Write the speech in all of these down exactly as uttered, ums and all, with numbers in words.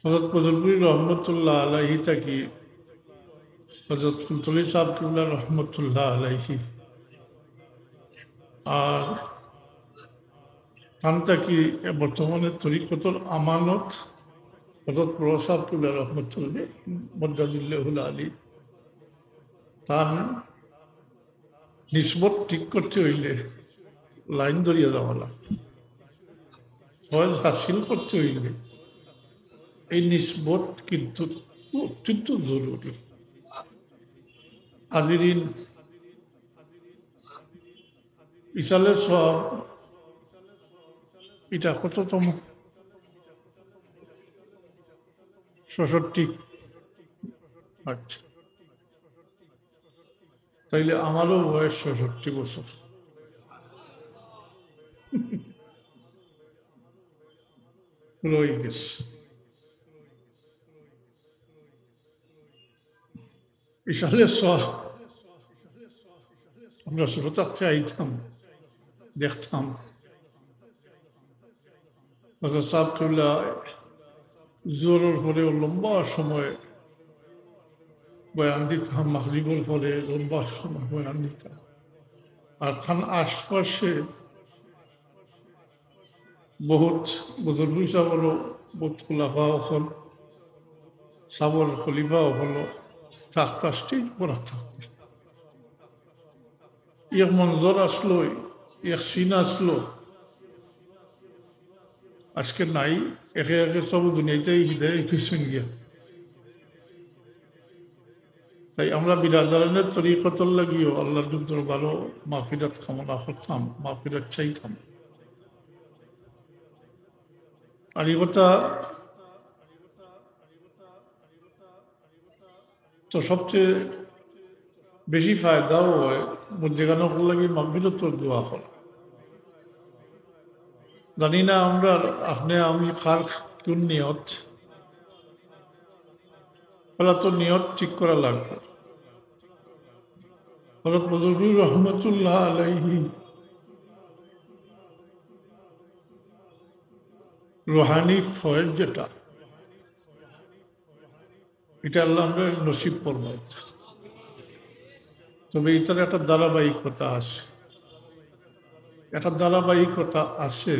হযরত ফজলপুরী রহমতুল্লাহ আলাইহি থাকি হযরত ফুলতলি সাহেব কিবলা রহমতুল্লাহ আলাইহি, আর তান থাকি এ বর্তমানে তরিকতর আমানত হযরত বড় সাহেব কিবলা রহমতুল্লাহ মজ্জাদিল্লাহুল আলী, তান নিসবত ঠিক করতে হইলে লাইন ধরিয়া যাওয়া লাগে। ফয়েজ হাসিল করতে হইলে এই নিসবত কিন্তু অত্যন্ত জরুরি। হাজিরিন, ইসালে সওয়াব এটা কততম? ছষট্টি। আচ্ছা, তাইলে আমারও বয়স ছষট্টি বছর রয়ে গেছে। ইসালে সওয়াব আমরা ছোট থাকতে আইতাম, দেখতাম। হযরত সাহেব কিবলা জোহরর পরে লম্বা সময় বয়ান দিতাম, মাগরিবর পরে লম্বা সময় বয়ান দিতাম। আর তান আশপাশে বহুত বুজুর্গ সাহেবর, বহুত খুলাফা অকল, সাহেবর খলিফা অকল থাকতা, stage ভরা থাকতা। এক মঞ্জর আসলো, এক scene আসলো, আজকে নাই। একে একে সব দুনিয়াতেই বিদায় হইছইন গিয়া। তাই আমরা বিরাদরানের তরিকতর লাগিও আল্লাহর দরবারও মাগফিরাত কামনা করতাম, মাগফিরাত চাইতাম। আর এই কথা তো সবচেয়ে বেশি ফায়দাও হয় মুর্দেগানর লাগি মাগফিরাতর দোয়া করা। জানি না আমরা, আপনে, আমি কার কোন নিয়ত, পয়লা তো নিয়ত ঠিক করা লাগবো। হযরত বদরপুরী রহমতুল্লাহ আলাইহি রুহানি ফয়েজ যেটা, এটা আল্লাহ আমরা নসিব ফরমাইতা। তবে এটার একটা ধারাবাহিকতা আছে, একটা ধারাবাহিকতা আছে।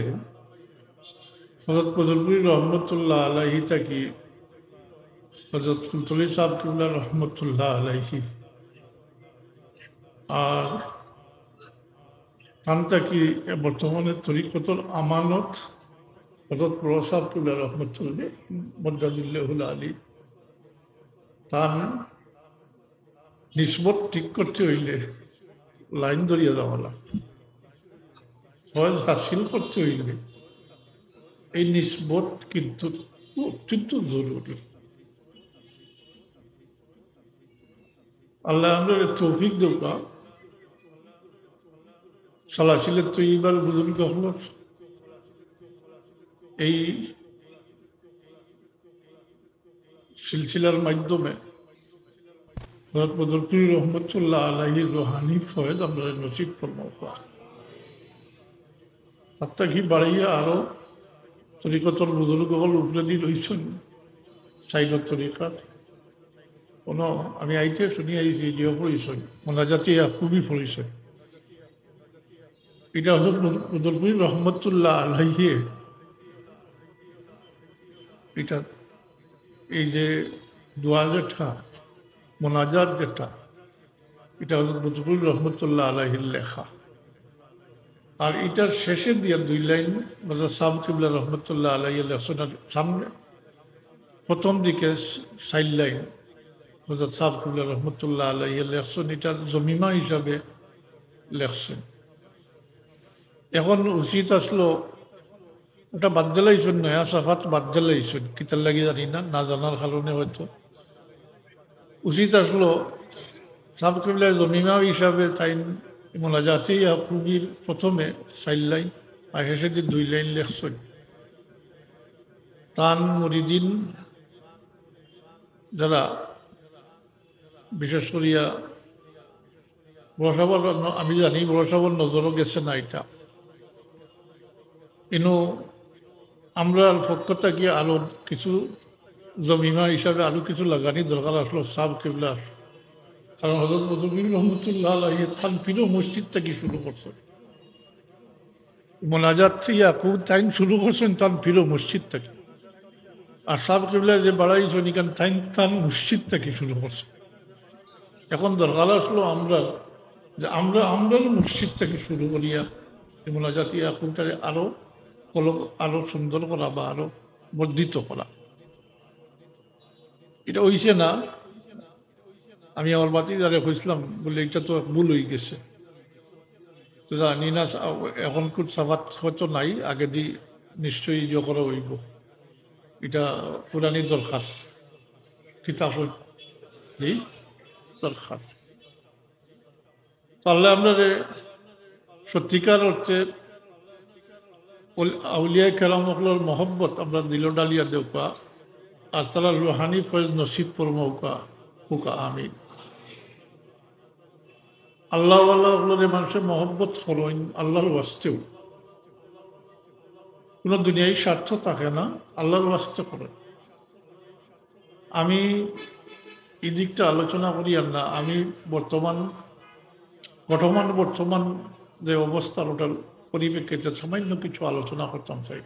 হযরত বদরপুরী রহমতুল্লাহ আলাইহি থাকি হযরত ফুলতলি সাহেব কিবলা রহমতুল্লাহ আলাইহি, আর তান থাকি এ বর্তমানে তরিকতর আমানত হযরত বড় সাহেব কিবলা রহমতুল্লাহ মজ্জাদিল্লাহুল আলী, তান নিসবত ঠিক করতে হইলে লাইন ধরিয়া যাওয়া লাগে, ফয়েজ হাসিল করতে হইলে এই নিসবত কিন্তু অত্যন্ত জরুরি। আল্লাহ আমরা তৌফিক দেউকা। সালাসিলে তৈবার বুজুর্গ হকলর এই সিলসিলার মাধ্যমে হযরত বদরপুরী রহমতুল্লাহ আলাইহির রুহানি ফয়েজ আমরা নসিব ফরমাউকা। তার থাকি বাড়াইয়া আরো তরিকতর বুজুর্গ হকল উপরেদি রইছইন, সাইডর তরিকার। কোনো আমি আইতে শুনি আইছি যে পরিচয়, মোনাজাতে ইয়াকুবি পরিচয়। এটা হযরত বদরপুরী রহমতুল্লাহ আলাইহি, এটা এই যে দোয়া যেটা, মোনাজাত যেটা, এটা হযরত বদরপুরী রহমতুল্লাহ আলাইহির লেখা। আর এটার শেষে দিয়া দুই লাইন হযরত সাহেব কিবলা রহমতুল্লাহ আলাইহি লেখছইন, আর সামনে প্রথম দিকে চাইর লাইন হযরত সাহেব কিবলা রহমতুল্লাহ আলাইহি লেখছইন, এটা জমিমা হিসাবে লেখছইন। এখন উচিত আসলো ওটা বাদ দিলাইছইন, নয়া সাফাত বাদ দিলাইছইন, কিতার লাগি জানি না, না জানার কারণে হয়তো। উচিত আসলো সাহেব কিবলার জমিমা হিসাবে তাইন মোনাজাতে ইয়াকুবির প্রথমে চাইর লাইন আর শেষেদি দুই লাইন লেখছইন। তান মুরিদিন যারা, বিশেষ করিয়া বড় সাহেবর ন-, আমি জানি বড় সাহেবর নজরও গেছে না এটা। ইনো আমরার পক্ষ থাকি আরো কিছু জমিমা হিসাবে আরো কিছু লাগানি দরকার আসলো সাব কিবলা। কারণ হযরত মধুপুরী রহমতুল্লাহ আলাইহি তান পীরও মসজিদ থাকি শুরু করছইন। মোনাজাত ইয়াকুব তাইন শুরু করছইন তান পীরও মসজিদ থাকি। আর সাব কিবলা যে বাড়াইছইন ইখান তাইন তান মসজিদ থাকি শুরু করছইন। এখন দরকার আসলো আমরা, যে আমরা, আমরার মসজিদ থাকি শুরু করিয়া এই মোনাজাত ইয়াকুবটারে আরো কলম, আরো সুন্দর করা বা আরো বর্ধিত করা। ইটা অইছে না। আমি আমার ভাতিজারে কইছলাম, বলে, "ইটা তো ভুল অইগেছে।" তো জানি না, এখন কুন সাবাত হয়তো নাই, আগেদি নিশ্চয়ই ইয়ে করা অইবো। ইটা পুরানি দরকার, কিতাব জি দরকার। পারলে আমরারে সত্যিকার অর্থে অল-, আউলিয়া কেরাম অকলর মহব্বত আমরার দিলো ডালিয়া দেউক্কা, আর তারার রুহানি ফয়েজ নসিব ফরমাউক্কা, কউক্কা আমিন। আল্লাহওয়ালা অকলরে মানষে মহব্বত করইন আল্লাহর ওয়াস্তেউ। কুনু দুনিয়াবি স্বার্থ থাকে না, আল্লাহর ওয়াস্তে করইন। আমি ই দিকটা আলোচনা করিয়ার না, আমি বর্তমান, ঘটমান বর্তমান যে অবস্থা, ওটার পরিপ্রেক্ষিতে সামান্য কিছু আলোচনা করতাম চাই।